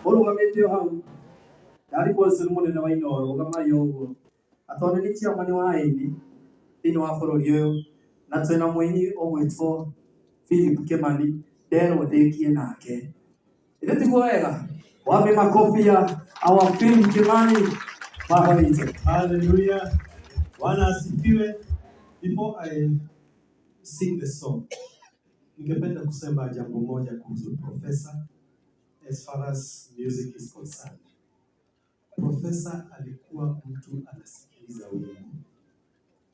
Mũrũgamĩte o hau ndarĩ Paulson mũnene wa Inooro rũgamai o ũguo atondũ nĩ chairman wa aini thĩinĩ wa bũrũri ũyũ na twĩna mũini ũgwĩtwo Philip Kimani nderwo ndĩkie nake. Ithe tiguo wega? Wape makofi ya our Philip Kimani baba witũ. Hallelujah. Bwana asifiwe. Before I sing the song, ningependa kusema jambo moja kuhusu profesa as far as music is concerned. Profesa alikuwa mtu anasikiliza wimbo,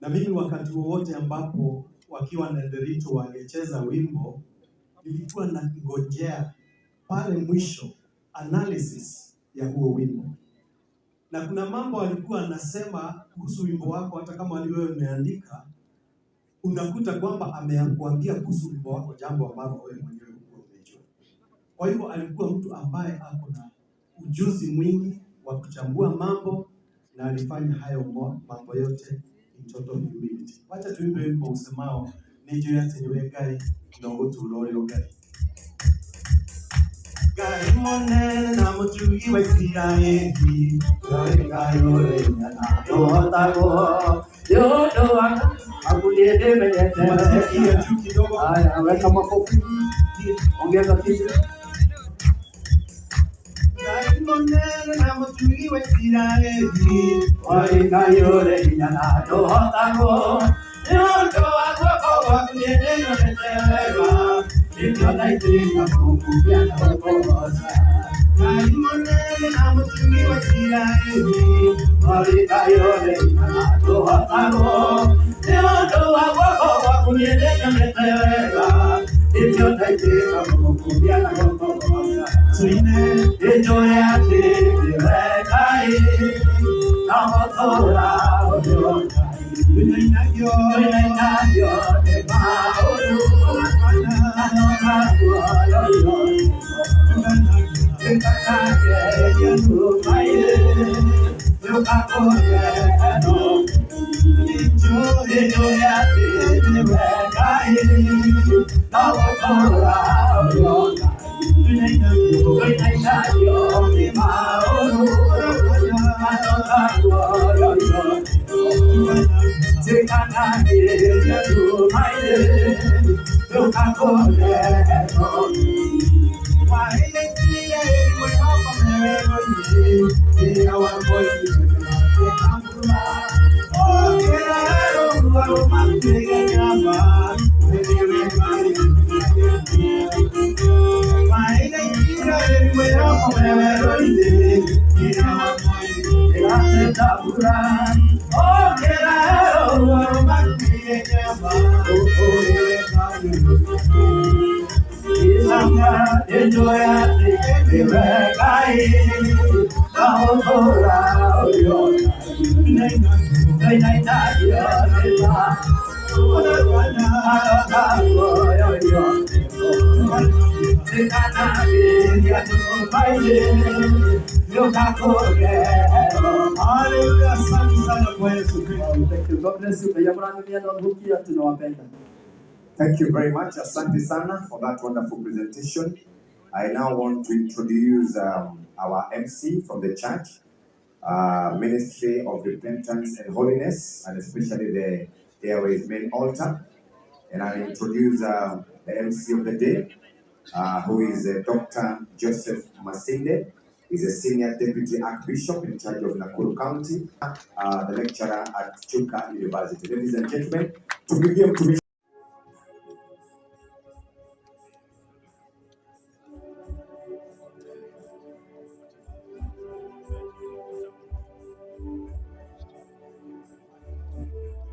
na mimi wakati wowote ambapo wakiwa na Nderitu wangecheza wimbo, nilikuwa nangojea pale mwisho analysis ya huo wimbo na kuna mambo alikuwa anasema kuhusu wimbo wako, hata kama ni wewe umeandika, unakuta kwamba amekuambia kuhusu wimbo wako jambo ambalo wewe mwenyewe hukuwa umejua. Kwa hivyo alikuwa mtu ambaye ako na ujuzi mwingi wa kuchambua mambo na alifanya hayo mambo yote in total humility. Wacha tuimbe wimbo usemao nĩnjũĩ atĩ nĩwe Ngai na ũgũtũũra ũrĩ o Ngai. Ngai mũnene na mũtugi wa Isiraeli, Ngai Ngai ũrĩ hinya na ndũhotagwo nĩ ũndũ wa aku niĩ ndĩmenyete. Wacha juu kidogo. Haya, weka makofi, ongeza kitu. Ngai mũnene na mũtugi wa Isiraeli, Ngai Ngai ũrĩ hinya na ndũhotagwo nĩ ũndũ wa guoko gwaku niĩ ndĩnyonete wega nĩkĩo ndaitĩka kũkubia na gũkũgooca. Ngai mũnene na mũtugi wa Isiraeli, Ngai Ngai ũrĩ hinya na ndũhotagwo nĩ ũndũ wa guoko gwaku niĩ ndĩnyonete wega nĩkĩo ndaitĩka kũkubia na gũkũgooca. tuine Nĩnjũĩ atĩ nĩwe Ngai na gũtũũra ũrĩ o Ngai. tũinainagio Tũinainagio nĩ maũndũ na muoyo tũkanagia nĩnjũĩ tũinainagio Haleluya, asante sana kwa Yesu Kristo. Thank you. God bless you. Ngai amũrathime na amuhukie, tunawapenda. Thank you very much, Asante Sana, for that wonderful presentation. I now want to introduce our MC from the church, Ministry of Repentance and Holiness, and especially the Airways main altar. And I introduce the MC of the day, who is Dr. Joseph Masinde. He's a senior deputy archbishop in charge of Nakuru County, the lecturer at Chuka University. Ladies and gentlemen, tupigie mtumishi.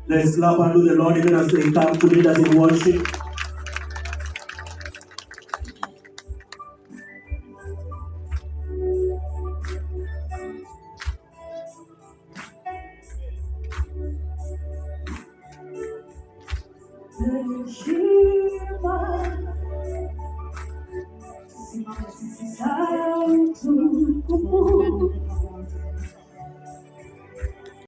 Let's clap unto the Lord even as they come to lead us in worship. Heshima, tusimame sisi za utukufu.